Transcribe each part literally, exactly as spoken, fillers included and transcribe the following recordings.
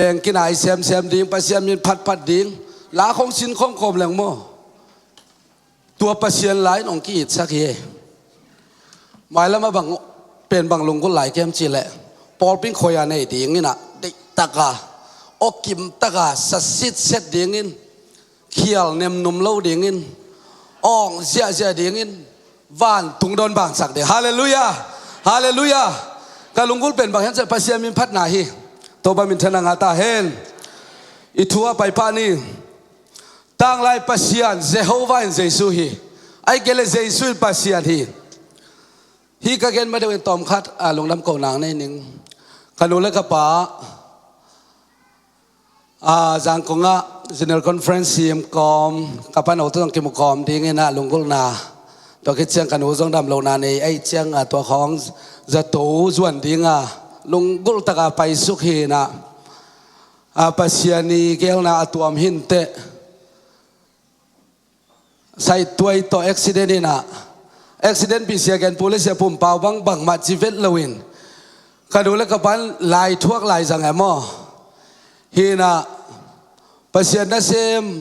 Peng kinai semsem ding, Pasian min phatphat ding, la khong sin khong kawm leng maw. Tua Pasian la in hong ki-itsak hi. Mailam a bang pen bang lunggulh lai kem cih leh, pawlpi in khoi a nei dingin ah, deihtaka, awkimtaka, sasitset dingin, khial nemnum lo dingin, awng ziahziah dingin, vantung dawn bangsak ding. Halleluiah. Halleluiah. Ka lunggulh pen bang hiam cih leh Pasian min phatna hi. Topa minthanna ngah ta hen. I thu a paipah ni. Tanglai Pasian Jehovah in Jesu hi. Ahih kei leh Jesu in Pasian hi. Hih ka gen ma deuh in tawmkhat a lungdam ko nang nei ning. Ka nu le ka pa a, Zangkong ah General Conference sim kawm, ka pano tawh zong kimu kawm dingin ah lunggulhna. Tua khit ciang ka nu zong damlohna nei ahih ciang a, tua khawng zato zuan ding a lunggulh taka paisuk hi in ah, a, Pasian i geelna a tuam hi inteh. Saituai tawh accident in ah, accident pi sia gen pu le sia pumpau bang bangmah ci vet loin, ka nu le ka pa in lai thuak lai zang e maw. Hi in ah, Pasian nasem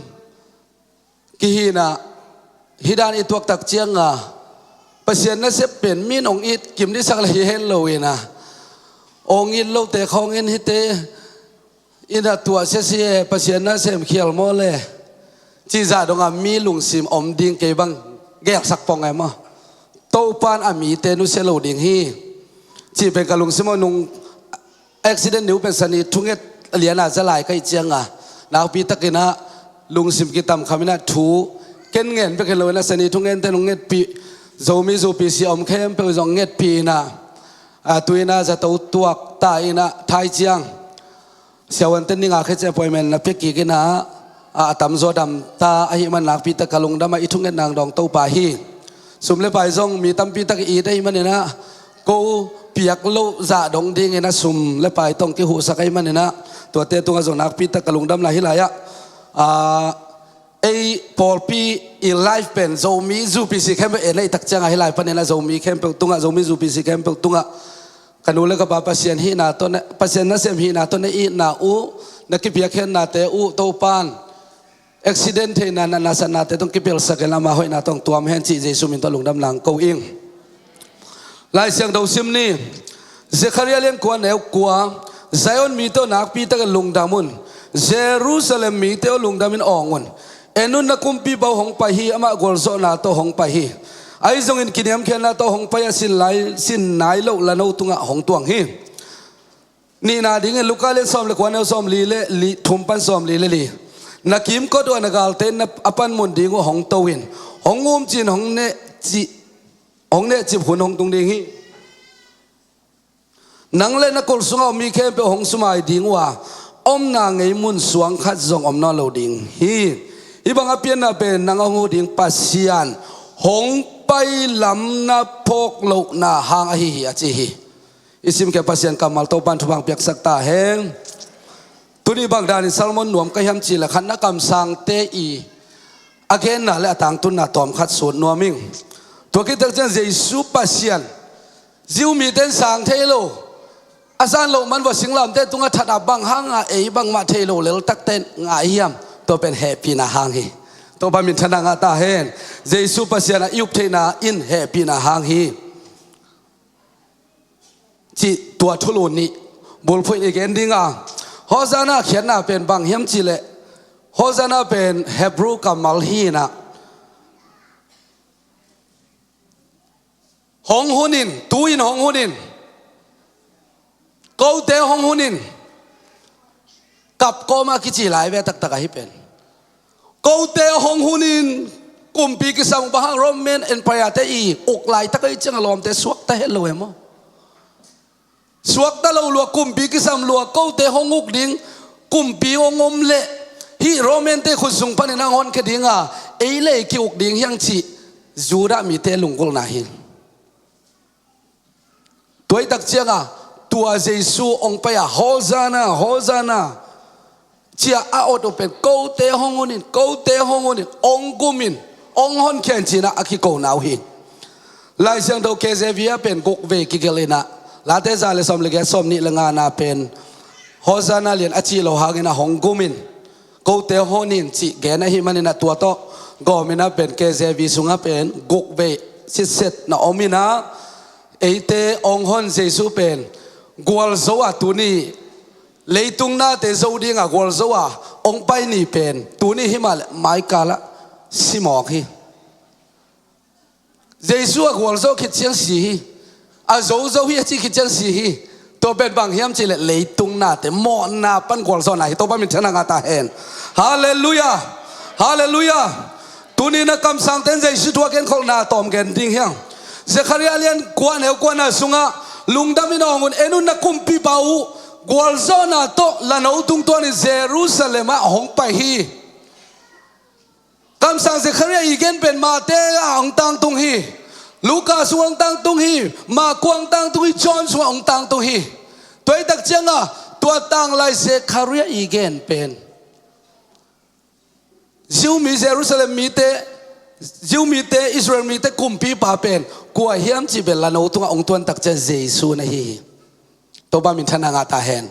kihi in ah, hih dan i tuak tak ciang a, Pasian nasem pen mi in hong it kim dih sak leh hi het lo in ah, hong it lote khawng in hihte in ah tuah sia si e, Pasian nasem khial maw le, cih zah dong a mi lungsim om ding kei bang gelsak pong e maw. Topa in a mite nusia lo ding hi, cih pen ka lungsim aw. Nung accident ni uh pen Sani thunget lian a za lai ka hih ciang a, nakpi takin ah lungsim kitamkham in ah thu ken ngen bek hi lo in ah, Sani thungente in hong ngetpih, Zomi zupi sia om khempeuh zong ngetpih in ah, a, tu in ah zato tuak ta in ah, thai ciang siavuante ning a khe cia appointment na pia kik in ah, a, a tamzaw dam ta ahih man nakpi tak ka lungdam a, i thunget nang dawng Topa hi. Sum le pai zong mi tampi tak i it ahih manin ah, ko piak loh zah dong dingin ah sum le pai tawh hong kihuhsak ahih manin ah, tuate tungah zong nakpi tak ka lungdamna hi lai ah. A, ei pawlpi i life pen Zomi zupi sia khempeuh en ahih tak ciang a, hih lai panin ah Zomi khempeuh tungah, Zomi zupi sia khempeuh tungah, ka nu le ka pa Pasian hihna tawh na, Pasian nasem hihna tawh na itna uh, na kipiakkhiatnate uh Topa in accident theihna, natna satnate tawh hong kipelsak in, amah hoihna tawh hong tuam hen cih Jesu min tawh lungdam nang ko ing. Lai Siangtho sim ni. Zekhariah lian kua neu kua. Zion mite aw, nakpi takin lungdam un. Jerusalem mite aw, lungdam in awng un. En un, na kumpipa uh hong pai hi, amah gualzawhna tawh hong pai hi. Ahi zongin kiniamkhiatna tawh hong pai a, sin lai, sin nai loh lano tungah hong tuang hi. Nihna dingin Luka lian sawm le kua neu sawm li le li, thum pan sawm li le li. Na kimkot uh a na galte in na, a panmun ding uh hong to in, hong umcih in hong nehcip, hong nehcip hun hong tung ding hi. Nang le na kulh sungah om mi khempeuh hong sumai ding uh a, omna ngei mun suang khat zong om nawn lo ding hi. Hih bang a pianna pen nang a hong huh ding Pasian hong pai lam na phawk lohna hang ahi hi, a ci hi. I simkhiat Pasian kammal Topa in thupha hong piaksak ta hen. Tuni bang danin sermon nuam ka hiam cih leh, khatna kamsangte i a genna le a tangtunna tawmkhat sut nuam ing. Tua khit tak ciang Jesu Pasian Jew mite in sang thei lo, a san loh man vua singlamteh tungah that a, bang hanga ei bangmah thei lo leltakte in ngai hiam? Tua pen hehpihna hang hi. Topa minthanna ngah ta hen. Jesu Pasian a i up theihna in hehpihna hang hi, cih tua thulu nih bulphuh in i gen ding a. Hosanna khiatna pen bang hiam cih leh, Hosanna pen Hebrew kammal hi in ah, hong hun in, tu in hong hun in, kote hong hun in, kap kawma kici lai ve taktak ahi pen. Kote hong hun in, kumpi kisam uh, bang hang Roman Empire te i uk laitak ahih ciang a lawmte suakta het lo e maw. Suakta lo lua, kumpi kisam lua, kote hong uk ding, kumpi hong om leh hih Roman te khut sung panin hong honkhia ding a, ei le ei ki-uk ding hi hang cih Judah mite lunggulhna hi. Tua ahih tak ciang a, tua Jesu hong pai a, Hosanna, Hosanna, ci-a a awt uh pen, kote hong hun in, kote hong hun in, hong gum in, hong honkhia in ci-in ah a kikona uh hi. Lai Siangtho K J V ah pen guk vei kigelh in ah, Late za le sawm le giat, sawm nih le ngana pen, Hosanna lian a cih lo hangin a hong gum in, kote hon in cih gen ahih manin a tua tawh gawm in a pen K J V sungah pen guk vei sitset na om in a, eite hong hon Jesu pen gualzo a tuni leitung nate zo ding a gualzo a hong pai ni pen tuni hi mah leh maikal ah si mawk hi. Jesu a gualzo khit ciang si hi. A zozo hi a ci khit ciang si hi. Tua pen bang hiam cih leh leitung nate mawhna pan gualzawhna hi. Topa minthanna ngah ta hen. Halleluiah. Halleluiah. Tuni na kamsangte in Jesu thu a genkholhna tawm gen ding hiang. Zekhariah lian kua neu kuana sungah lungdam in a hong un, en un, na kumpipa uh gualzawhna tawh lano tungtuan in Jerusalem ah a hong pai hi. Kamsang Zekhariah i gen pen Mate ah hong tangtung hi. Luka sungah hong tangtung hi. Marku ah hong tangtung hi. John sungah hong tangtung hi. Tua hi tak ciangah tua tanglai Zekhariah i gen pen Jew mi, Jerusalem mite, Jew mite, Israel mite kumpipa pen kua hiam cih pen lano tungah hong tuan tak ciang Jesu na hi hi. Topa minthanna ngah ta hen.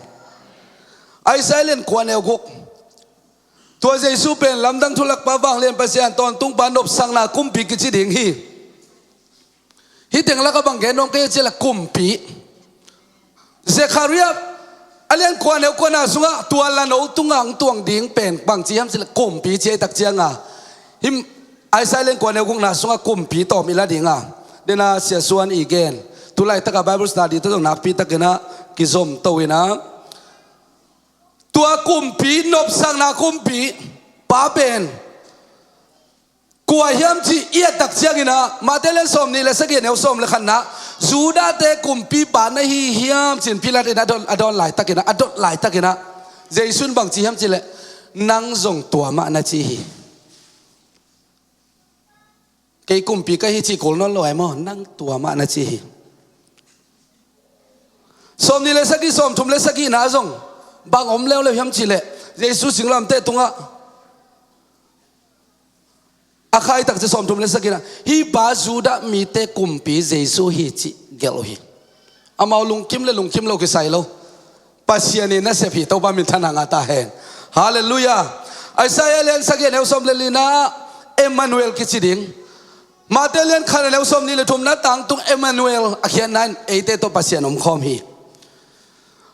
Isaiah lian kua neu guk. Tua Jesu pen lamdang thulakpa, vanglian Pasian tawntungpa, nopsakna kumpi kici ding hi. Hih teng lakah bang gen nuam ka hiam cih leh kumpi. Zekhariah a lian kua neu kuana sungah tua lano tungah hong tuang ding pen bangci hiam cih leh kumpi ci hi tak ciangah, hih Isaiah lian kua neu gukna sungah kumpi tawm i la dingah, dena Sia Suan i gen, tu laitakah Bible study tawh zong nakpi takinah kizom to inah, tua kumpi, nopsakna kumpipa pen kua hiam cih i et tak cianginah, Mate lian sawmnih le sagih, neu sawm le khatna, Judahte kumpipa na hi hiam ci-in Pilat in a dawn, a dawn laitakinah, a dot laitakinah, Jesu in bangci hiam cih leh, nang zong tua mah na ci hi. Kei kumpi ka hi cih kul nawn lo ai maw, nang tua mah na ci hi. Sawmnih le sagih, sawmthum le sagihna ah zong bang om leuleu hiam cih leh, Jesu singlamteh tungah a khai tak ciang sawmthum le sagihna, hih pa Judah mite kumpi Jesu hi cih gelh uh hi. Amau lungkim le lungkim lo kisai lo. Pasian in a sep hi. Topa minthanna ngah ta hen. Halleluiah. Isaiah lian sagih, neu sawm le lina, Emmanuel kici ding. Mate lian khat, neu sawmnih le thumna tangtung Emmanuel a khiatna in eite tawh Pasian omkhawm hi.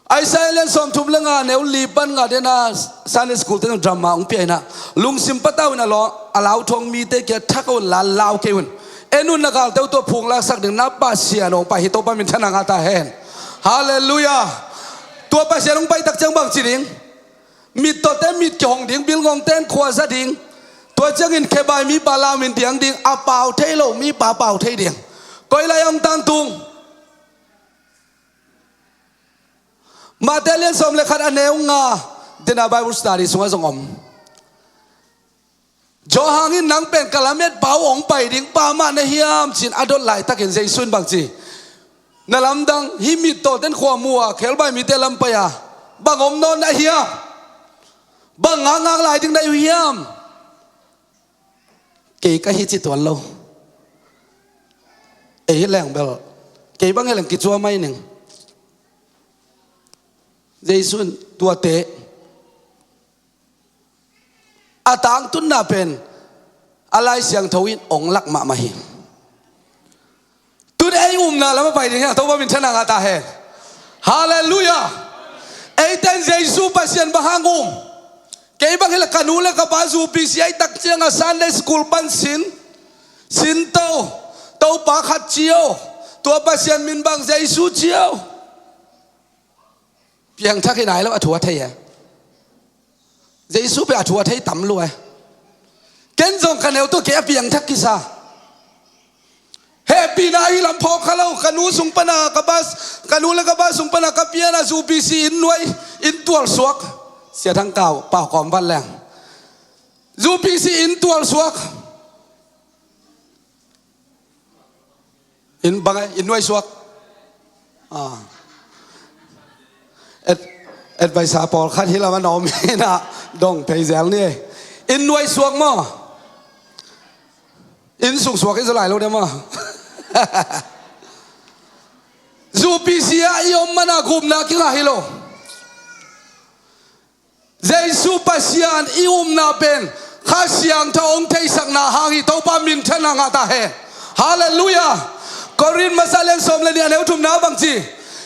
Isaiah lian sawmthum le nga, neu li pan nga dena Sunday school te drama hong pia inah, lungsim patau in a lau, a lauthawng mite kiang thak un la, lau kei un. En un, na galte uh tua phung laksak ding na Pasian hong pai hi. Topa minthanna ngah ta hen. Halleluiah. Tua Pasian hong pai tak ciang bangci ding? Mittawte mit kihong ding, bilngongte in khua za ding. Tua ciangin khebai mipa lam in diang ding, a pau thei lo mipa pau thei ding. Koi lai hong tangtung? Mate lian sawm le khat, a neu nga, dena Bible study sungah zong om. Johan in nang pen ka lametpa uh hong pai dingpa mah na hiam ci-in a dot laitakin Jesu in bangci? Na lamdang, hih mittawte in khua mu a, khelbai mite lam pai a, bang om nawn na hiam? Bang ngakngak lai ding na hi uh hiam? Kei ka hi ci tuan lo. Ei hi leng bel, kei bang hi leng kicua mai ning. Jesu in tuate a tangtunna pen a Lai Siangtho in hong lak mahmah hi. Tun ei umna lam a pai ding hi a, Topa minthanna ngah ta hen. Halleluiah. Eite in Jesu Pasian bang hang um? Kei bang hi leh ka nu le ka pa zu P C a i tak ciangah Sunday school pan sin, sin to, Topa khat ci o, tua Pasian min bang Jesu ci o. Piangthak hi nai lo, a thu a thei e. Jesu pen a thu a thei tam lua e. Ken zong ka neu tawh kei a piangthak kisa. Hehpihna ahi lam phawk kha lo, ka nu sung pana, ka pa, ka nu le ka pa sung pana ka piana zu P C inn nuai, inn tual suak. Sia Thang Kau, Pau Kawm Van Leng. Zu P C inn tual suak. Inn bang e, inn nuai suak. Ah. Ad-, advisor pawlkhat hi lam a na om hi na, dong phei zel ni. Inn nuai suak maw? Inn sung suak hi zaw lai lo dia maw? Zu P C a i om mana gupna kingah hi lo. Pasian i upna pen Kha Siangtho hong theisakna hang hi. Topa minthanna ngah ta hen. Halleluiah. Korin masa lian sawm le nih a neu thumna bang ci?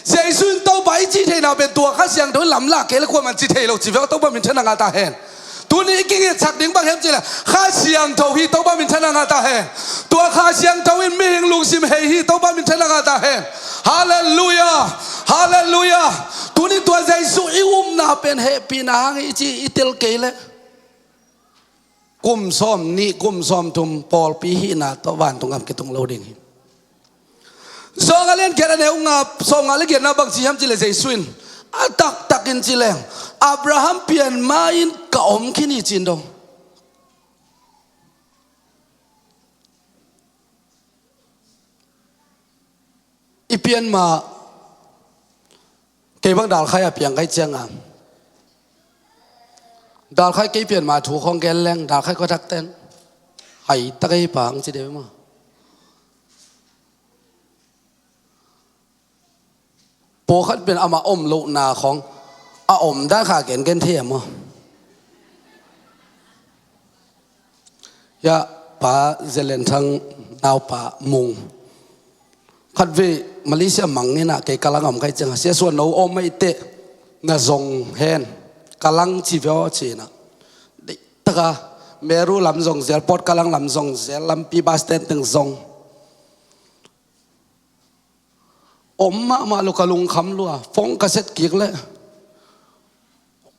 Jesu in Topa i cih theihna pen tua Kha Siangtho in lamlak kei le kuaman ci thei lo ci ve aw. Topa minthanna ngah ta hen. Tuni i kingitsak ding bang hiam cih leh Kha Siangtho hi. Topa minthanna ngah ta hen. Tua Kha Siangtho in mihing lungsim hei hi. Topa minthanna ngah ta hen. Halleluiah. Halleluiah. Tuni tua Jesu i upna pen hehpihna hang hi i ci i tel kei leh kum sawm nih kum sawm thum pawlpi hihna tawh vantung gam kitung lo ding hi. Zawng a lian giat a neu nga, sawm nga le giatna bang ci hiam cih leh Jesu in a taktakin ci leng Abraham pianma in ka om khin hi ci-in dong. I pianma kei bang dalkhai a piang kai cianga dalkhai kei pianma thu khong gen leng dalkhai khuathak ten hai tak ei pang ci deuh maw? Pawlkhat pen amah om lohna khong a om dan kha gengen thei a maw? Hiah Pa Zelen Thang naupa Mung khatvei Malaysia mang inah kei Kalang a om kai cianga Sia Suan no om ei teh na zong hen Kalang ci veo cinah deihtaka Meru lam zong zel Port Kalang lam zong zel lampi bus stand teng zong om mahmah lua ka lungkham lua phone ka set kik leh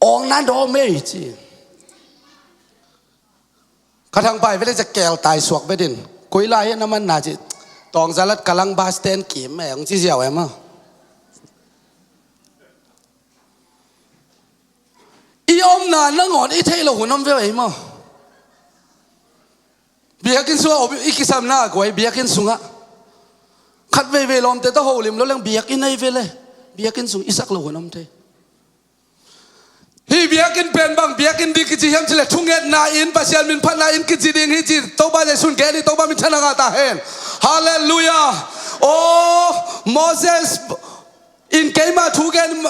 awng nan daw mei ci. Ka thangpai vele ca kel tai suak vetin koi lai hi na man na ci tawng zalat Kalang bus stand kim e hong ci ziau e maw? I omna nangawn i theih loh hun om veu ei maw? Biakinn sungah om i kisamna a guai biakinn sungah khat veivei lawmte tawh holim lo leng biakinn ei vele biakinn sung i sak loh hun om thei. Hih biakinn pen bang biakinn ding kici hiam cileh thungetna inn Pasian minphatna inn kici ding hi ci Topa Jesuh in gen hi. Topa minthanna ngah ta hen. Halleluiah. Aw Moses in keima thu gen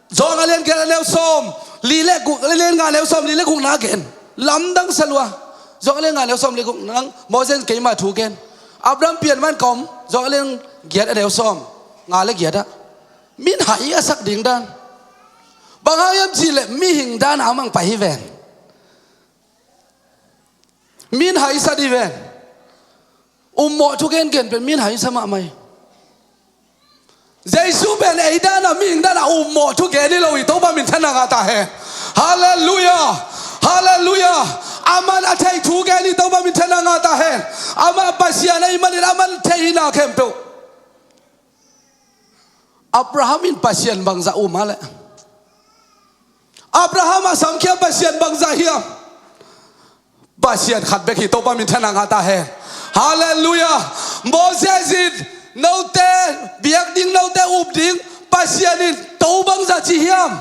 Zawng a lian giat a neu sawm li le guk a lian nga neu sawm li le guk na gen lamdang salua. Zawng a lian nga neu sawm li guk nang Moses in keima thu gen Abraham pian man ka om zawng a lian giat a neu sawm nga le giat ah min hai a sak ding dan bang hang hiam cih leh mihing dan a mang pai hi ven. Min hai sa dih ven. Ummawh thu gengen pen min hai sa mahmah hi. Jesu pen ei dana mihing dana ummawh thu gen hi lo hi. Topa minthanna ngah ta hen. Halleluiah. Halleluiah. Aman a thei thu gen hi. Topa minthanna ngah ta hen. Amah Pasian ahih manin aman thei hina khempeuh. Abraham in Pasian bangzah um a leh Abraham a samkhia Pasian bangzah hiam? Pasian khat bek hi. Topa minthanna ngah ta hen. Halleluiah. Moses in note biak ding note up ding Pasian in to bangzah ci hiam?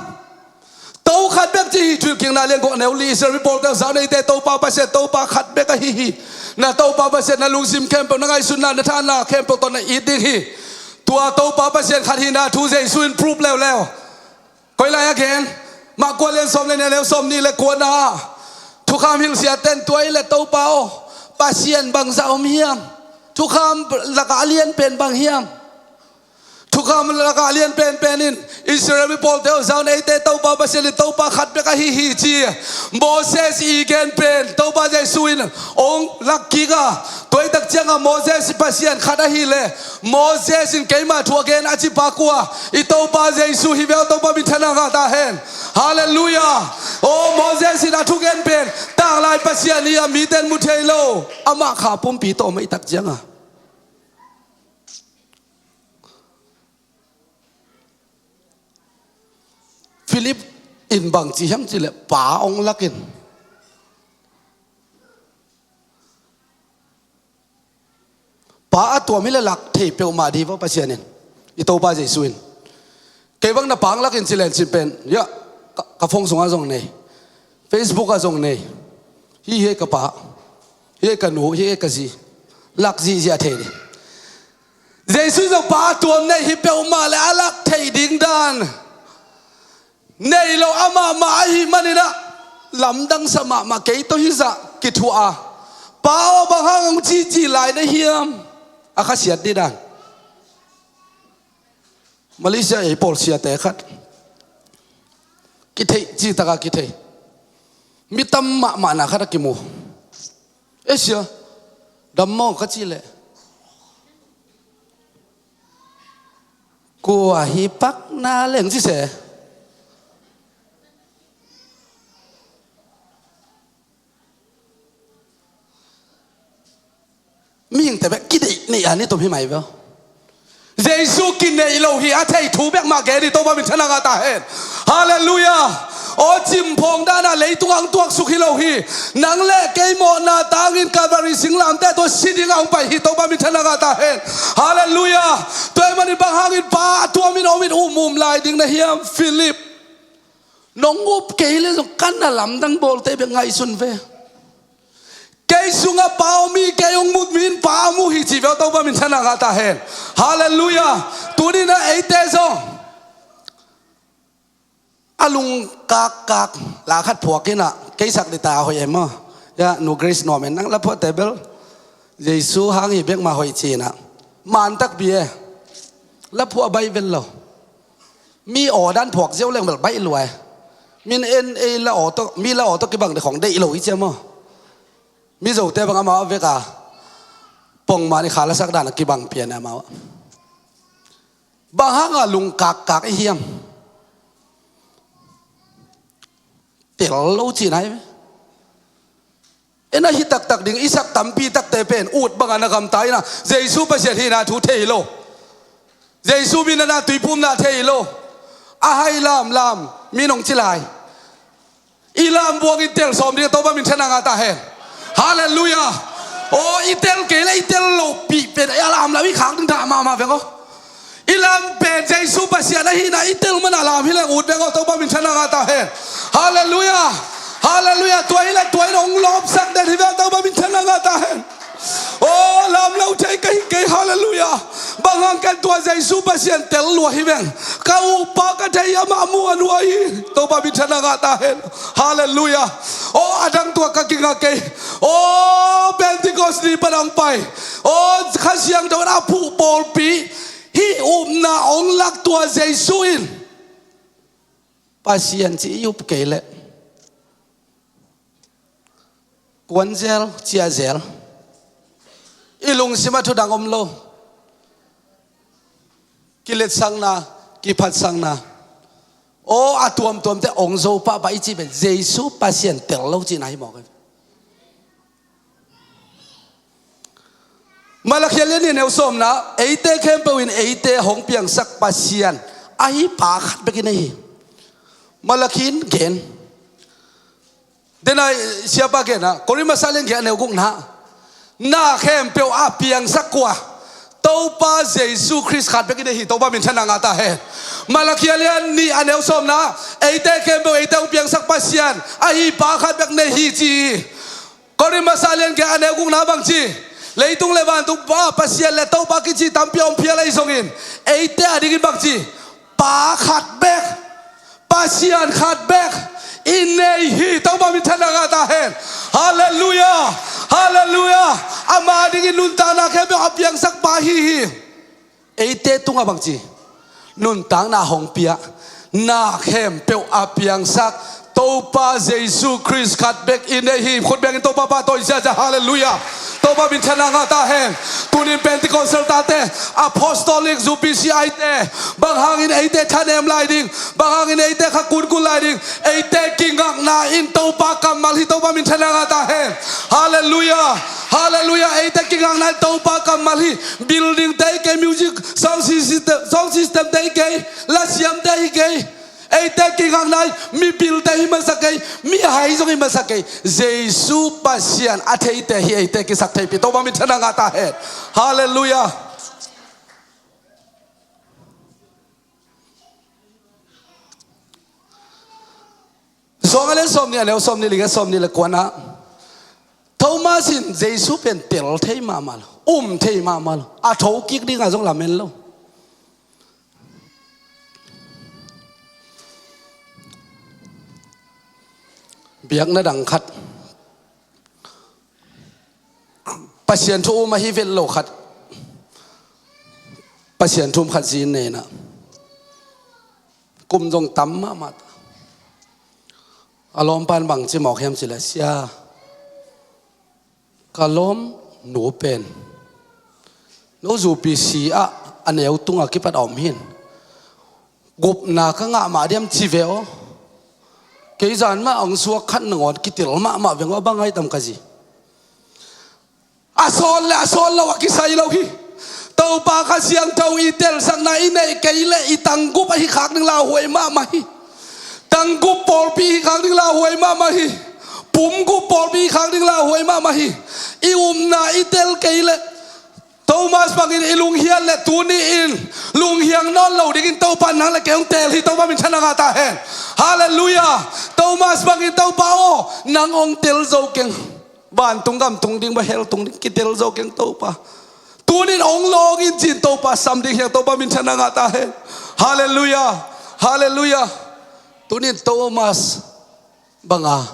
To khat bek ci hi. Thuhilhkikna lian guk neu li Israel mi pawlte zau neite Topa Pasian Topa khat bek ahi hi. Na Topa Pasian na lungsim khempeuh na ngaihsutna na thanna khempeuh tawh na it ding hi. Tua Topa Pasian khat hina thu Jesu in proof leuleu. Koi lai a gen? Mark kua lian sawm le nih a neu sawm nih le kuana thukham hilhsiaten tua i le Topa aw Pasian bangzah om hiam? Thukham lakah a lian pen bang hiam? Thukham lakah a lian penpen in Israel mi pawlte aw zau neite Topa Pasian in Topa khat bek ahi hi ci. Moses i gen pen Topa Jesu in ong lak kik a tuaitak cianga Moses Pasian khat ahi le Moses in keima thu a gen a ci pa kua? I Topa Jesu hi veu. Topa minthanna ngah ta hen. Halleluiah. Aw Moses in a thugen pen tanglai Pasian hi a miten mu thei lo amah kha pumpi tawh om ei tak cianga Philip in bang ci hiam cileh pa ong lakin pa a tuam hi le lak thei peuhmah dih vaw Pasian in i Topa Jesu in kei bang na pa ong lakin ci len cin pen ya ka phone sungah zong nei Facebook ah zong nei hi hi ka pa hi ka nu hi ka zi lak zihziah thei dih. Jesu zong pa a tuam nei hi peuhmah le a lak theih ding dan nei lo amah mah ahi maninah lamdang sa mahmah, kei tawh hizah kithuah a, Pa aw, bang hang hong cici lai na hiam? A khasiat dih dan. Malaysia ei pawl siate khat, kitheih, citaka kitheih, mi tam mahmahna khat a kimu. E sia, dam maw ka cih leh, kua hi pakna leng ci se. Mihingte bek kideih neih a ni tum hi mai ve aw. Jesu kineih lo hi, a thei thu bek mah gen hi, Topa minthanna ngah ta hen. Halleluiah. Aw, cimphawng dana leitung ang tuaksuk hi lo hi. Nang le kei mawhna tangin Calvary singlamteh tawh si ding ang pai hi, Topa minthanna ngah ta hen. Halleluiah. Tua ahih manin bang hangin Pa a tuamin om in um um lai ding na hiam, Philip? Nong up kei le zong ka na lamdang bawlte bek ngaihsun ve. Kei sungah Pa om hi, kei hong mut min Pa a mu hi ci ve aw, Topa minthanna ngah ta hen. Halleluiah. Tuni-in ah eite zong a lungkakkak la khat phuak in ah, kei sak dita hoih em aw. Ya, Nu Grace nuam en, nang la phuahte bel Jesu hang hi bek mah hoih ci-in ah. Man takpi e. La phuah baih vel lo. Mi aw dan phuak ziau leng bel baih lua e. Min en ei la aw tawh, mi la aw tawh kibang ding khong deih lo hi ci a maw. Mizote bang amau a vek a, pongman i kha lasak dan a kibang pian e amau a. Bang hanga lungkakkak i hiam? Tel lo cihna hi ve. En a hi taktak ding, i sak tampi takte pen ut banga na gamta in ah, Jesu Pasian hihna thu thei hi lo. Jesu minana tuiphumna thei hi lo. A hai lamlam, mi nong ci lai. I lam buang in tel sawm ding, Topa minthanna ngah ta hen. Halleluiah. Aw, i tel kei le i tel lohpih pen a lamlam i khak ding dah mahmah veng aw. I lam pen Jesu Pasian ahihna i tel mana lam hi leng ut veng aw, Topa minthanna ngah ta hen. Halleluiah. Halleluiah. Tua hi le tua in hong lawpsak den hi veng, Topa minthanna ngah ta hen. Aw, lam lo thei ka hi kei, halleluiah. Bang hang ken tua Jesu Pasian tel lua hi veng. Ka upa ka thei amah muan uh ahi, Topa minthanna ngah ta hen. Halleluiah. Aw, a dang tua ka kingak kei. Aw, Pentecost ni pan hong pai. Aw, Kha Siangtho in a phuh pawlpi. Hih upna hong lak tua Jesu in Pasian ci i up kei leh kuan zel, ciah zel. I lungsim ah thudang om lo. Kiletsakna, kiphatsakna. Aw, a tuamtuamte hong zo pahpah i cih pen Jesu Pasian tel lo cihna hi mawk hi. Malakhi a lian nih a neu sawmna, eite khempeuh in eite hong piangsak Pasian ahi Pa khat bek i nei hi. Malakhi in gen. Denai siapa gen a, Korin masa lian giat a neu gukna, na khempeuh a piangsak kua? Topa Jesu Khrist khat bek i nei hi, Topa minthanna ngah ta hen. Malakhi a lian nih a neu sawmna, eite khempeuh eite hong piangsak Pasian ahi Pa khat bek nei hi ci hi. Korin masa lian giat a neu gukna bang ci? Leitung le vantung Pa, Pasian le Topa kici tampi a om phial ahi zongin, eite a dingin bang ci? Pa khat bek, Pasian khat bek i nei hi, Topa minthanna ngah ta hen. Halleluiah. Halleluiah. Ama dingin nuntakna khempeuh a piangsak Pa hi hi. Eite tungah bang ci? Nuntakna hong pia, na khempeuh a piangsak Topa Jesu Khrist khat bek i nei hi. Khut bengin Topa pahtawi ziahziah. Halleluiah. Topa minthanna ngah ta hen. Tunin Pentecostal tate, Apostolic, U P C I te, bang hangin eite thanem lai ding, bang hangin eite kha kunkun lai ding? Eite kingakna in Topa kammal hi, Topa minthanna ngah ta hen. Halleluiah. Halleluiah. Eite kingakna in Topa kammal hi. Building te hi kei, music, sound system, sound system te hi kei, lasiam te hi kei. Eite kingakna in mipilte hi masa kei, mihai zong hi masa kei. Jesu Pasian a theite hi eite kisaktheihpih, Topa minthanna ngah ta hen. Halleluiah. Johan a lian sawmnih a neu sawmnih le giat, sawmnih le kuana, Thomas in Jesu pen tel thei mahmah lo, um thei mahmah lo, a thokik dingah zong lamen lo. Biakna dang khat, Pasian thu um ahi vet lo khat, Pasian thu um khat zi in nei in ah, kum zong tam mahmah ta. A lawmpa in bang ci mawk hiam cih leh, "Sia, ka lawm nu pen no zupi si ah a neu tungah kipat a om hi in, gupna ka ngah mah diam ci ve aw. Kei zan mah hong suak khat nangawn kitel mahmah veng aw, bang a hi tam ka zi." A sawt le a sawt lo a kisai lo hi. Topa Kha Siangtho i telsakna i neih kei leh i tanggup ahi khak ding lauhuai mahmah hi. Tanggup pawlpi ahi khak ding lauhuai mahmah hi. Pumgup pawlpi ahi khak ding lauhuai mahmah hi. I upna i tel kei leh Thomas bangin i lunghiat leh tuni in lunghiang nawn lo dingin Topa nang le kei hong teel hi. Topa minthanna ngah ta hen. Halleluiah. Thomas bangin Topa aw, nang hong tel zo keng. Vantung gam tung ding, bang hell tung ding, kitel zo keng Topa. Tunin hong lawng in ci-in Topa sam ding hi hang. Topa minthanna ngah ta hen. Halleluiah. Halleluiah. Tunin Thomas banga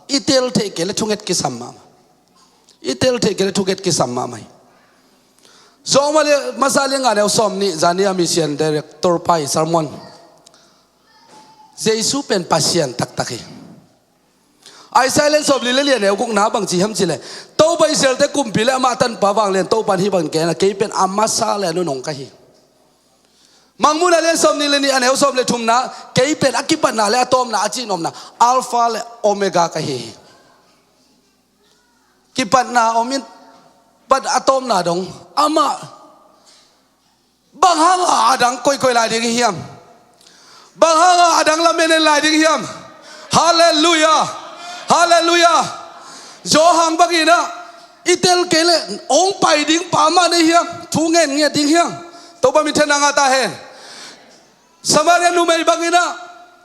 i tel theih kei leh thunget kisam mahmah. I tel theih kei leh thunget kisam mahmah hi. Sawng masa lian nga neu sawm nih, zani a mission director pa i sermon, Jesu pen Pasian taktak hi. Isaiah lian sawm li le lian neu gukna bang ci hiam cih leh, Topa Israelte kumpi le amah tanpa vanglian Topa in hih bangin gen a, "Kei pen a masa le a nunung ka hi." Mangmuhna lian sawm nih le nih a neu sawm le thumna, "Kei pen a kipatna le a tawpna a cihnopna, Alpha le Omega ka hi hi." Kipatna om in, pat a tawpna dong amah. Bang hanga a dang koikoi lai ding hiam? Bang hanga a dang lamen en lai ding hiam? Halleluiah. Halleluiah. Johan bangin ah i tel kei leh hong pai ding pa mah nei hiam? Thu ngen ngiat ding hiam? Topa minthanna ngah ta hen. Samaria numei bangin ah,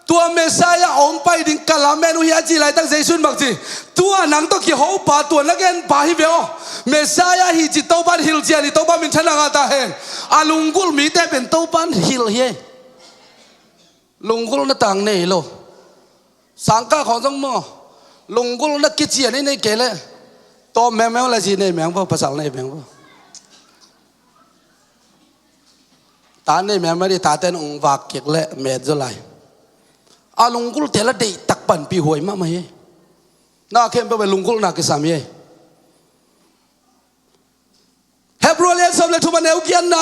"Tua Messiah hong pai ding ka lamen uh hi," a cih laitak Jesu in bang ci? "Tua nang tawh kiho pa, tua na gen pa hi ve aw. Messiah hi ci Topa in hilh cian hi." Topa minthanna ngah ta hen. A lunggulh mite pen Topa in hilh hi. Lunggulhna tang nei lo. Sangkah khawng zong maw, lunggulhna kician i neih kei leh, tawm mengmeng la, zi nei meng vo, pasal nei meng vo. Ta nei mengmeng dih, tate in hong vak kik leh met zaw lai. A lunggulhte la deihtak panpih huai mahmah hi. Na khempeuh pen lunggulhna kisam hi. Hebru lian sawm le thum a neu giatna,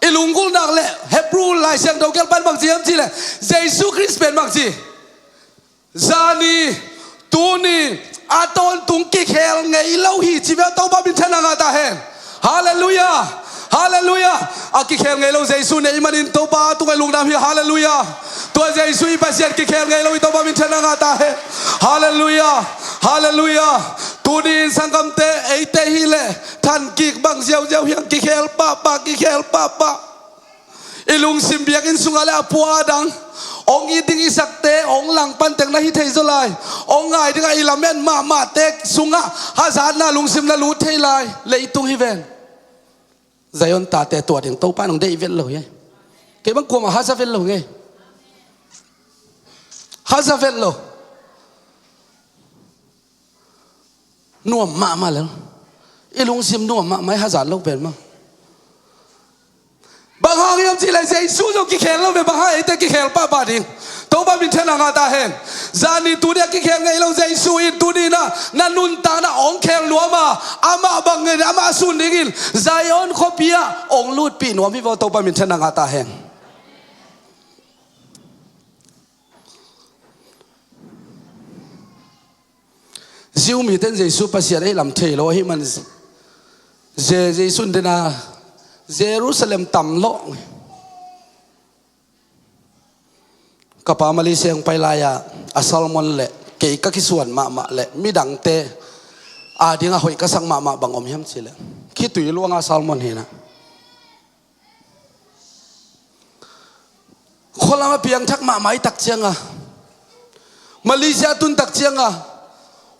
i lunggulhna leh Hebru Lai Siangtho kiang pan bang ci hiam cih leh, Jesu Khrist pen bang ci? Zani, tuni, a tawntung kikhel ngei lo hi ci ve aw. Topa minthanna ngah ta hen. Halleluiah. Halleluiah. A kikhel ngei lo Jesu neih manin Topa tungah i lungdam hi. Halleluiah. Tua Jesu i Pasian kikhel ngei lo hi. Topa minthanna ngah ta hen. Halleluiah. Halleluiah. Tuni in sanggamte, eite hi leh thankik bang ziauziau hi hang, kikhel pahpah, kikhel pahpah. I lungsim biakinn sungah leh a pua dang, hong it ding i sakte hong langpan tek na hi thei zaw lai. Hong ngai dingah i lamen mahmahte sungah hazatna lungsim na lut thei lai. Leitung hi ven. Zion tate tua ding Topa in hong deih vet lo hi. Kei bang kuamah haza vet lo hi. Haza vet lo. Nuam mahmah lel. I lungsim nuam mahmah, i hazat lo pen maw. Bang hang hiam cih leh Jesu zong kikhel lo ve, bang hang eite kikhel pahpah ding? Topa minthanna ngah ta hen. Zani tuni a kikhel ngei lo Jesu in tuni in ah na nuntakna hong khel nuam a, amah bangin, amah sun dingin Zion khuapi ah hong lutpih nuam hi vo. Topa minthanna ngah ta hen. Jew mite in Jesu Pasian ahih lam thei lo ahih man, Je-, Jesu in dena Jerusalem tam lawh. Ka pa Malaysia hong pai lai-ah a sermon leh kei ka kisuan mahmah leh midangte adingah hoih ka sak mahmah bang om hiam cih leh, khitui luanga sermon hi in ah, khualam a piangthak mahmah ahih tak ciangah, Malaysia a tun tak ciangah,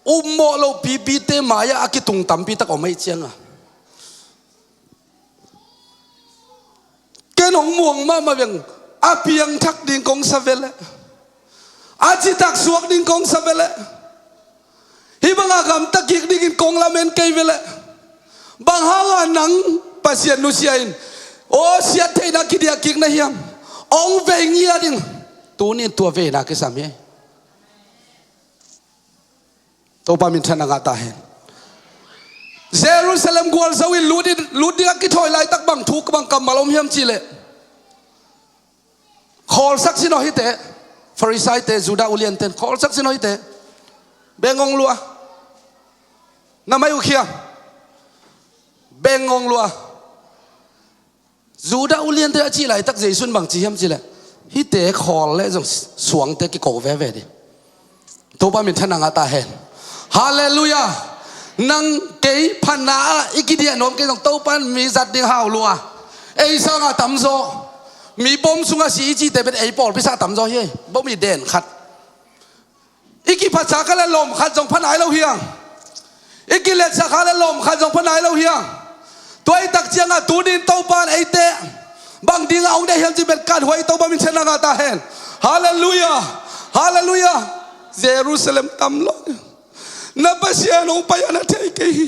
upmawh lo pipite mai-ah a kitung tampi tak om ahih ciangah, ken hong muang mahmah veng. A piangthak ding kong sa ve leh, a citak suak ding kong sa ve leh, banga gamta kik dingin kong lamen kei ve leh, bang hanga nang Pasian nusia in aw siat theihna kidiah kik na hiam? Ong vei ngiat in. Tuni in tua veina kisam hi. Topa minthanna ngah ta hen. Jerusalem gualzo in lut in, lut ding a kithawi laitak bang thu bang kammal om hiam cihleh, khawlsak sin aw hite. Farisaite, Judah ulianten khawlsak sin aw hite. Bengong lua. Na mai uh khiam. Bengong lua. Judah uliante a cih laitak Jesu in bang ci hiam cihleh, hihte khawl leh zong suangte kiko veve ding. Topa minthanna ngah ta hen. Halleluiah. Nang kei phatna ah i kidiah nuam kei zong Topa in mi zat ding hau lua. Ei sanga tamzaw, mi bom sungah si i cihte pen ei pawlpi sangah tamzaw hi. Bom i den khat. I kiphatsak kha leh lom khat zong pha nai lo hiang. I kiletsak kha leh lom khat zong pha nai lo hiang. Tua i tak ciangah tuni in Topa in eite bang dingah ong deih hiam cih pen kan huai, Topa minthanna ngah ta hen. Halleluiah. Halleluiah. Jerusalem tam lo. Na Pasian ong pai a na thei kei hi.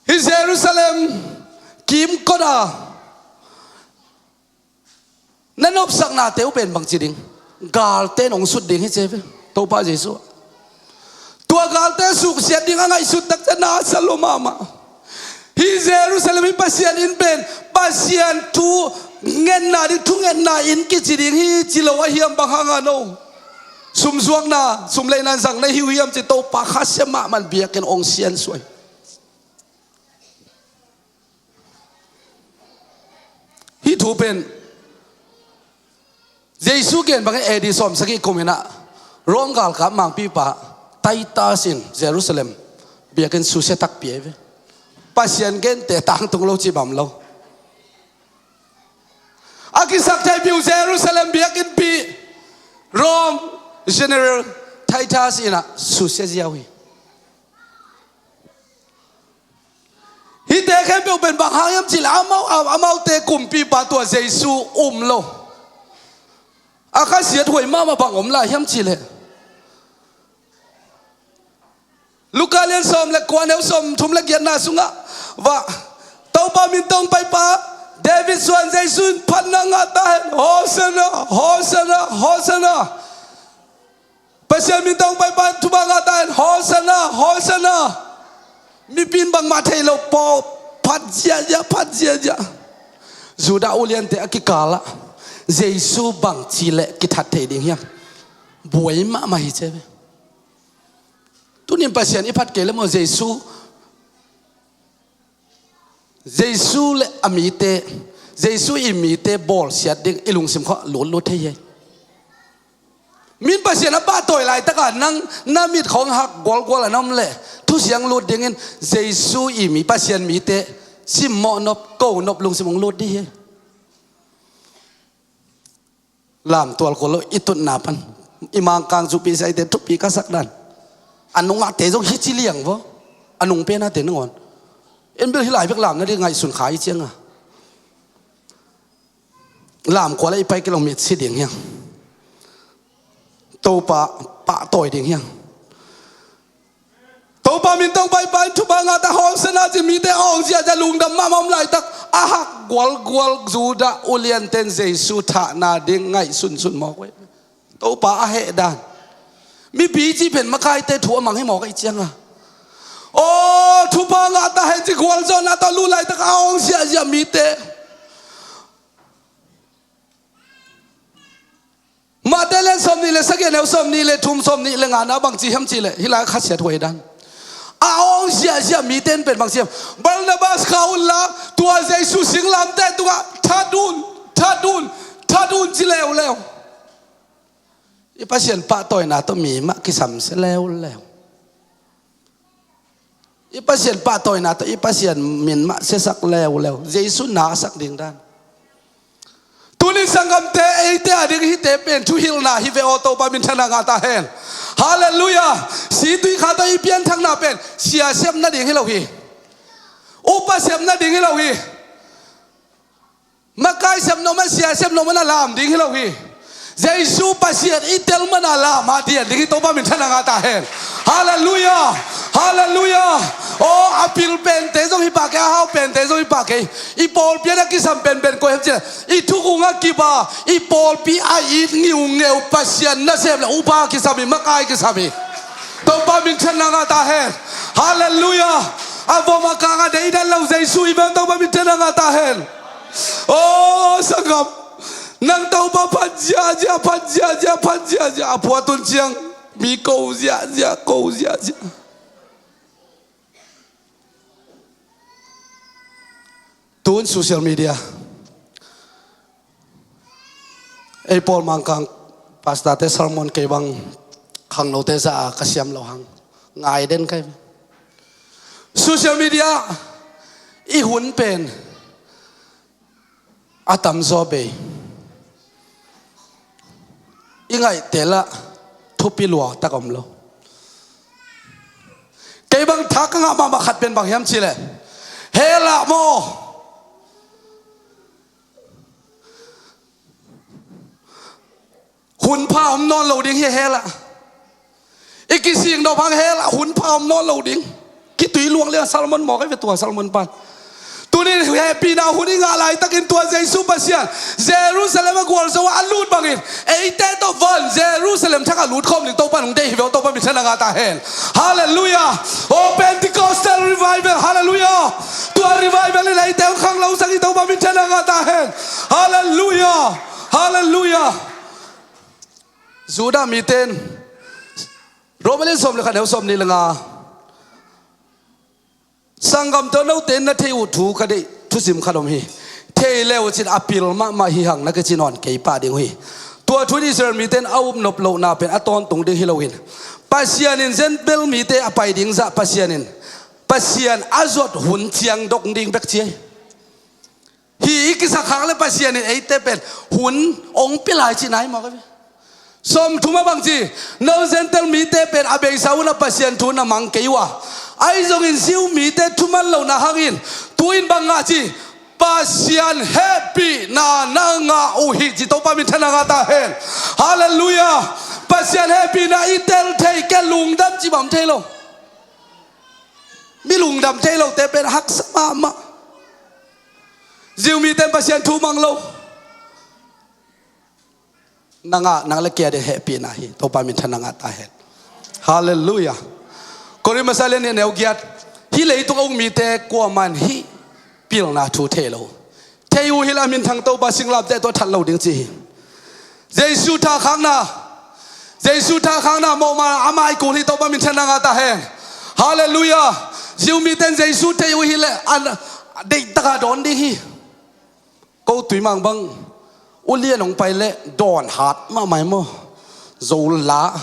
Hih Jerusalem kimkot a na nopsaknate uh pen bangci ding? Galte in hong sut ding hi ci ve Topa Jesu. Tua galte suksiat ding a ngaihsut tak ciang na sa lua mahmah. Hih Jerusalem, hih Pasian inn pen Pasian thu ngetna ding, thu ngetna inn kici ding hi ci lo a hiam? Bang hanga no sumzuakna, sumleihna zang na hi uh hiam ci Topa khasia mahmah in biakinn hong siansuah hi. Hih thu pen Jesu gen bangin A D sawmsagih kum inah Rom galkap mangpipa Titus in Jerusalem biakinn susia takpi ahi ve. Pasian gente tangtung lo cih bang om lo. A kisaktheihpih uh Jerusalem biakinnpi Rom General Titus inah susia ziau hi. Hihte khempeuh pen bang hang hiam cihleh amau, amaute kumpipa tua Jesu um lo. A khasiat huai mahmah bang om lai hiam cihleh, Luka lian sawm le kua, neu sawmthum le giatna sungah va, Topa min tawng paipa, David suan Jesu in phatna ngah ta hen. Hosanna, Hosanna, Hosanna. Pasian min tawng paipa in thupha ngah ta hen. Hosanna, Hosanna. Mipi in bangmah thei lo paw, phat ziahziah, phat ziahziah. Judah uliante a kikalah Jesu bangci leh kithat thei ding hiam? Buai mahmah hi ci ve. Tunin Pasian i phat kei le maw, Jesu, Jesu le a mite, Jesu i mite bawlsiat ding i lungsim khawng lutlut thei hi. Min Pasian a pahtawi laitaka nang na mit khawng hak gualgual a na om leh thusiang lut dingin Jesu i mi, Pasian mite simmawh nop, ko nop lungsim hong lut dih hi. Lamtual kul lo i tutna pan i Mangkang zupi saite thupi ka sak dan. A nungahte zong hi ci liang vaw. A nung penate nangawn. En bel hi lai bek lam nading ngaihsun kha i cianga. Lamkual ah i pai kilawm mitsi ding hiang. Topa pahtawi ding hiang. Topa min tawng paipa in thupha ngah ta hen. Hosanna ci mite awng ziahziah lungdam mahmah om laitak a hak gualgual Judah ulianten Jesu thahna ding ngaihsunsun mawk uh hi. Topa a heh dan. Mipi cih pen makaite thu a mang hi mawk ahih cianga. Aw, thupha ngah ta hen ci gualzawhna tawh lut laitak a awng ziahziah mite. Matthai lian sawmnih le sagih, neu sawmnih le thum, sawmnih le ngana bangci hiam cihleh, hih lai khasiat huai dan. A awng ziahziah mite in pen bangci hiam? Barnabas khah unla tua Jesu singlamteh tungah that un, that un, that un ci leuleu. I Pasian pahtawina tawh mi mah kisamsia leuleu. I Pasian pahtawina tawh i Pasian min mah siasak leuleu. Jesu na a sak ding dan. Tunin sanggamte, eite ading hihte pen thuhilhna hi ve aw, Topa minthanna ngah ta hen. Halleluiah. Situikha tawh i pianthakna pen sia sep nading hi lo hi. Upa sep nading hi lo hi. Makai sep nop man, sia sep nop man a lam ding hi lo hi. Jesu Pasian i tel man a lam a dian ding hi. Topa minthanna ngah ta hen. Halleluiah. Halleluiah. Aw, a pil pente zong hi pah kei, a hau pente zong hi pah kei. I pawlpi ah a kisam penpen koi hiam cih leh, i thukhun a kiba, i pawlpi a it ngiungeu Pasian nasem le upa kisam hi, makai kisam hi. Topa minthanna ngah ta hen. Halleluiah. A vom a kang a deidan lo Jesu i bel Topa minthanna ngah ta hen. Aw, sanggam, nang Topa phat ziahziah, phat ziahziah, phat ziahziah. A phuat hun ciang mi ko ziahziah, ko ziahziah. Tun social media, ei pawl Mangkang pastor-te sermon kei bang khangnote za a ka siam lo hang, ngai den kai. Social media i hun pen a tamzaw bei. I ngaihte lah thupi lua tak om lo. Kei bang tha ka ngah mahmah khat pen bang hiam cih leh, hell ah maw, hun pha om nawn lo ding hi hell ah. I kisik nop hang hell ah hun pha om nawn lo ding. Kitui luang liang Solomon mawk a ve tua Solomon pan. Tunin hehpihna hun i ngah laitakin tua Jesu Pasian Jerusalem a gualzo a lut bangin eite tawh van Jerusalem thak a lut khawm ding Topa nung deih hi ve aw. Topa minthanna ngah ta hen. Halleluiah. Oh, Pentecostal revival. Halleluiah. Tua revival in eite hong khanglo sak hi. Topa minthanna ngah ta hen. Halleluiah. Halleluiah. Judah mite in Rom a lian sawm le khat, neu sawmnih le nga, sanggam tawh note in na thei uh thu ka deih thusim khat om hi. Thei le uh cin a pil mahmah hi hang na kici nawn kei pah ding uh hi. Tua thu in Israel mite in a up nop lohna pen a tawntung ding hi loin, Pasian in Gentile mite a pai ding zah Pasian in, Pasian a zuat hun ciang dok ding bek ci hi. Hih i kisak khak le Pasian in eite pen hun hong pia lai cihna hi mawk a ve. Sawmthum ah bang ci, no Gentile mite pen a beisa un a Pasian thu na mang kei uh a, ahi zongin Jew mite thuman lohna hangin tu-in bang ngah ci, Pasian hehpihna na ngah uh hi ci. Topa minthanna ngah ta hen. Halleluiah. Pasian hehpihna i tel thei kei lungdam ci bang om thei lo. Mi lungdam thei lote pen haksa mahmah. Jew mite in Pasian thu mang lo. Nang ah, nang le kei a ding hehpihna hi. Topa minthanna ngah ta hen. Halleluiah. Korin masa lian nih, neu giat. Hih leitung a uk mite kuaman hih pilna thu thei lo. Thei uh hi leh a minthang Topa singlamteh tawh that lo ding ci hi. Jesu thakhakna, Jesu thakhakna mawhma amah i kul hi. Topa minthanna ngah ta hen. Halleluiah. Jew mite in Jesu thei uh hi leh a deihtak a dawn ding hi. Ko Tuimang bang ulian hong pai leh dawn hat mahmah hi maw. Zo la,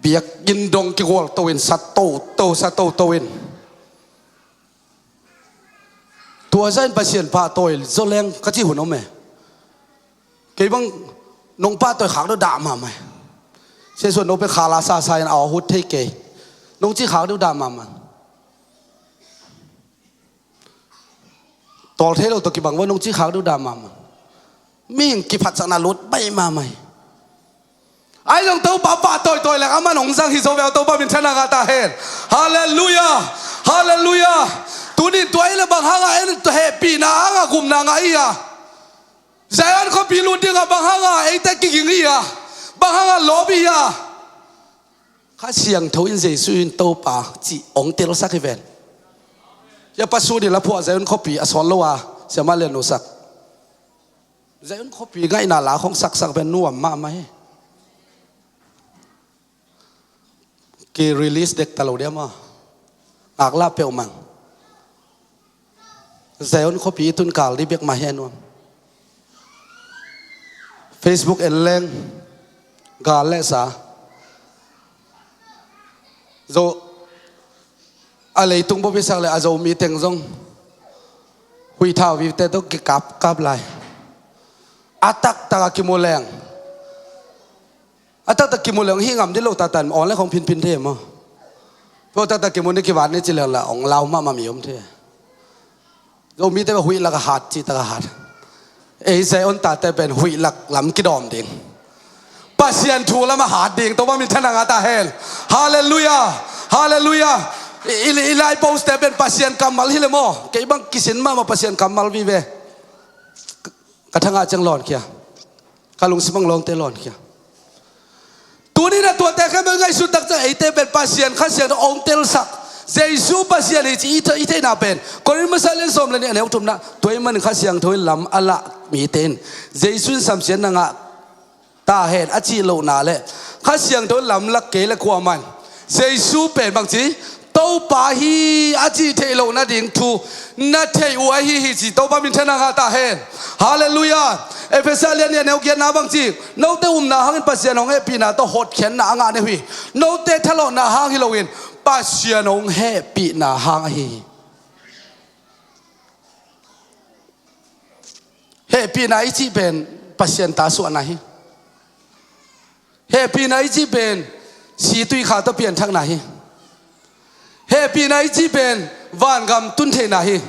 biakinn dong kigual to in, sa toto, sa toto in. Tua zah in Pasian pahtawi zaw leng ka cih hun om e. Kei bang nong pahtawi khak deuh dah mahmah hi. Sia suan no pen khala sasa in a hut thei kei. Nong cih khak deuh dah mahmah. Tawl thei lo tawh kibang vo, nong cih khak deuh dah mahmah. Mihing kiphatsakna lut baih mahmah hi. Ahi zong Topa pahtawi tawi leng amah in hong zang hi zo ve aw. Topa minthanna ngah ta hen. Halleluiah. Halleluiah. Tuni tua hi leh bang hangah en hehpihna hangah gupna ngah i hi a? Zion khuapi lut dingah bang hangah eite kiging i hi a? Bang hangah lawp i hi a? Kha Siangtho in Jesu in Topa cih hong telsak hi ven. Sia Pasut in la phuah Zion khuapi a sawt lo a, Sia Mah Lian Nu sak. Zion khuapi ngaihna la khong saksak pen nuam mahmah hi. Ki release dek ta lo dia maw. Ngaklah peuhmah. Zion khuapi i tun kal dih bek mah hi a nuam. Facebook en leng gal le sa. Zo a leitung bup i sak le a Zomi teng zong huih thau vivte tawh kikap kap lai. A taktak a kimu leng, a taktak kimu leng hih ngam dih lo tatan awn le khong phinphin thei maw. Pua taktak kimu ni kivat ni ci leng la ong lau mahmah mi om thei. Zomite huih lak a hat, cih tak a hat. Ei Zion tate pen huih lak lam kidawm ding. Pasian thu lam a hat ding. Topa minthanna ngah ta hen. Halleluiah. Halleluiah. I, i, i lai post te pen Pasian kammal hi le maw? Kei bang kisin mahmah Pasian kammal vive. Ka thangah ciang lawnkhia. Ka lungsim ang lawngte lawnkhia. Tuni na tuate kha mel ngaihsut tak ciang eite pen Pasian Kha Siangtho hong telsak. Jesu Pasian hi ci i thei, i theihna pen Korin masa lian sawm le nih a neu thumna. Tua ahih manin Kha Siangtho in lam a lak mite in Jesu in samsiatna ngah ta hen a cih lohna le Kha Siangtho in lam lak kei le kuaman Jesu pen bangci Topa hi a cih theih loh nading thu na theih uh ahi hi ci. Topa minthanna ngah ta hen. Halleluiah. Efesa lian nih a neu giatna bangci note upna hangin Pasian hong hehpihna tawh hotkhiatna a ngah na uh hi. Note thalawhna hang hi loin Pasian hong hehpihna hang ahi hi. Hehpihna i cih pen Pasian ta suahna hi. Hehpihna i cih pen si tui kha tawh pianthakna hi. Hehpihna i cih pen vangam tun theihna hi.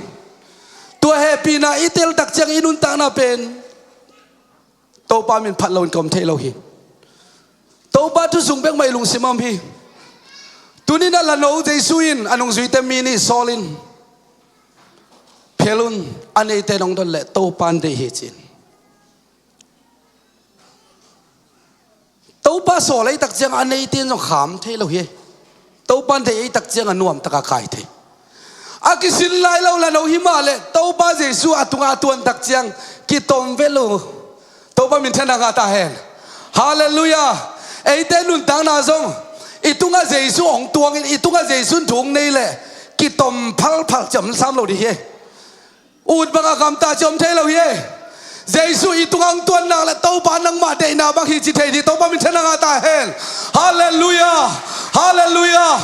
Tua hehpihna i teltak ciang i nuntakna pen Topa min phat loin ka om thei lo hi. Topa thu sung bekmah i lungsim a om hi. Tuni na lano Jesu in a nungzuite mi nih sawl in phel un, a neite nong dot leh Topa in deih hi ci-in. Topa sawl ei tak ciang a neite in zong kham thei lo hi. Topa in deih ei tak ciang a nuam taka kai thei. A kisin lai lo lano hi mah leh Topa Jesu a tungah a tuan tak ciang kitom vet lo. Topa minthanna ngah ta hen. Halleluiah. Eite nuntakna zong i tungah Jesu hong tuangin i tungah Jesu in thu hong nei leh kitom phalphal ciam sam lo dih hi. Ut bangah gamta ciam thei lo hi. Jesu i tungah hong tuan nak leh Topa nangmah deihna bang hi ci thei dih. Topa minthanna ngah ta hen. Halleluiah. Halleluiah.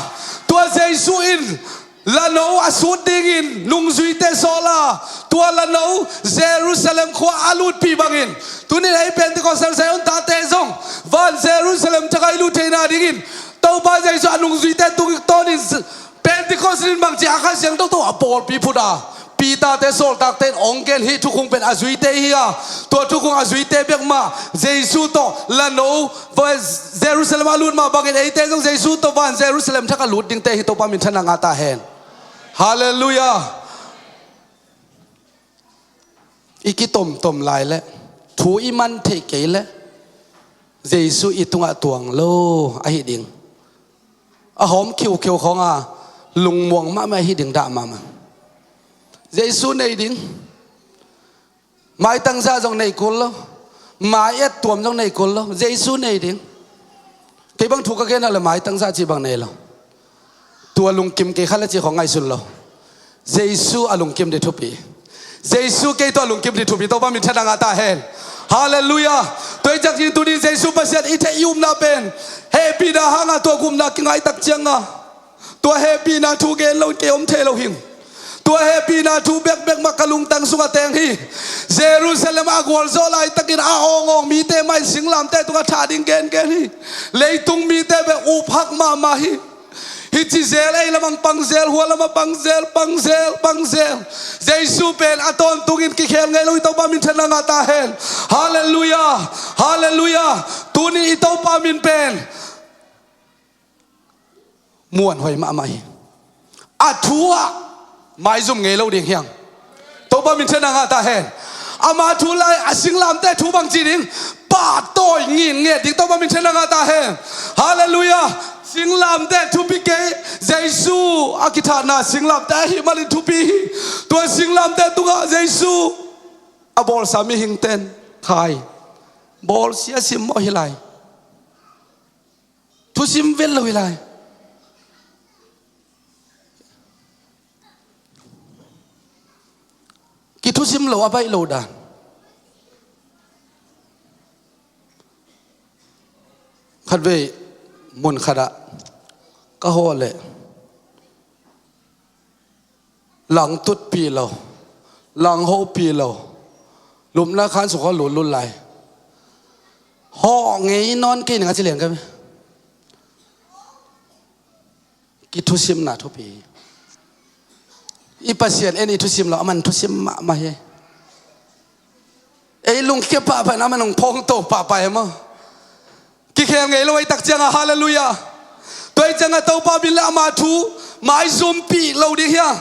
Tua Jesu in lano a sut dingin nungzuite sawl a, tua lano Jerusalem khua a lutpih bangin tunin ei Pentecost Zion tate zong van Jerusalem thakah i lut theihna dingin Topa Jesu a nungzuite tung tawnin Pentecost in bangci a Kha Siangtho tawh a pawlpi phut a, Peter te sawltakte in hong gen hih thukhun pen a zuite hi a, tua thukhun a zuite bek mah Jesu tawh lano Jerusalem a lut mah bangin eite zong Jesu tawh van Jerusalem thakah lut dingte hi. Topa minthanna ngah ta hen. Halleluiah. I kitomtom lai leh thu i man theih kei leh Jesu i tungah tuang lo ahi ding. A hawm khiukheu khawng a lungmuang mahmah ahi ding dah mahmah. Jesu nei ding. Maitang zah zong nei kul lo. Mai et tuam zong nei kul lo. Jesu nei ding. Kei bang thu ka gen nak leh maitang zah cih bang nei lo. Tua lungkim kei kha leh cih khawng ngaihsun lo. Jesu a lungkim ding thupi. Jesu kei tawh a lungkim ding thupi. Topa minthanna ngah ta hen. Halleluiah. Tua hi ciang tuni Jesu Pasian i theih i upna pen hehpihna hanga tua gupna kingah tak cianga tua hehpihna thu gen loin kei om thei lo hing. Tua hehpihna thu bekbek mah ka lungtang sungah teng hi. Jerusalem a gualzawh laitakin a awngawng mite mah in singlamteh tungah thah ding gengen hi. Leitung mite bek uphak mahmah hi. Hici zel ei lamah pang zel, hua lamah pang zel, pang zel, pang zel. Jesu pen a tawntungin kikhel ngei lo hi. Topa minthanna ngah ta hen. Halleluiah. Halleluiah. Tuni i Topa min pen muanhuai mahmah hi. A thu ah maizum ngei lo ding hiang. Topa minthanna ngah ta hen. Ama thu lai a singlamteh thu bang ci ding. Pahtawi ngin nget ding. Topa minthanna ngah ta hen. Halleluiah. Singlamteh thupi kei. Jesu a kithahna singlamteh ahi manin thupi hi. Tua singlamteh tungah Jesu a bawlsa mihingten khai bawlsia simmawh hi lai. Thusim vet lo hi lai. Kithusim lo a baih lo dan. Khatvei mun khatah ka hawh leh lang tutpih lo, lang hopih lo, lupna khan sung khaw lutlut lai. Hawh ngei nawn kei ning a ci liang ka ve. Kithusimna thupi hi. I Pasian en i thusim lo, aman thusim mahmah hi. Ei lungkia pahpah in aman hong phawngto pahpah hi maw. Kikhel ngei lo ei tak cianga, halleluiah. Tua hi ciangah Topa min le ama thu maizumpih lo ding hia?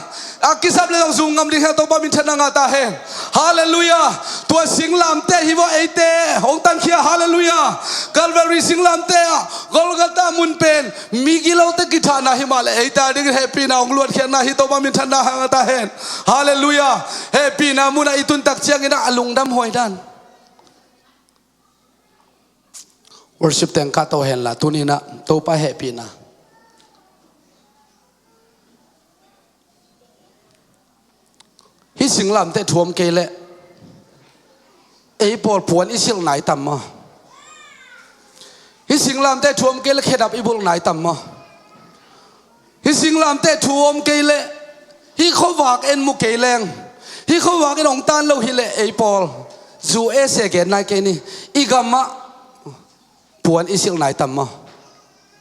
A kisap le zong zum ngam ding hia? Topa min thanna ngah ta hen. Halleluiah. Tua singlamteh hi vua eite hong tankhia. Halleluiah. Calvary singlamteh ah Golgotha mun pen migilote kithahna hi mah le eite a dingin hehpihna hong luatkhiatna hi. Topa min thanna ngah ta hen. Halleluiah. Hehpihna munah i tuntak ciangin ah a lungdam huai dan. Worship teng ka to henla tuninah Topa hehpihna. Hih singlamteh thu om kei leh ei pawl puan i silh nai tam maw? Hih singlamteh thu om kei leh khedap i bulh nai tam maw? Hih singlamteh thu om kei leh hih khuavak en mu kei leng, hih khuavak en hong tan lo hileh ei pawl zu e se gen nai kei ni. I gamah puan i silh nai tam maw?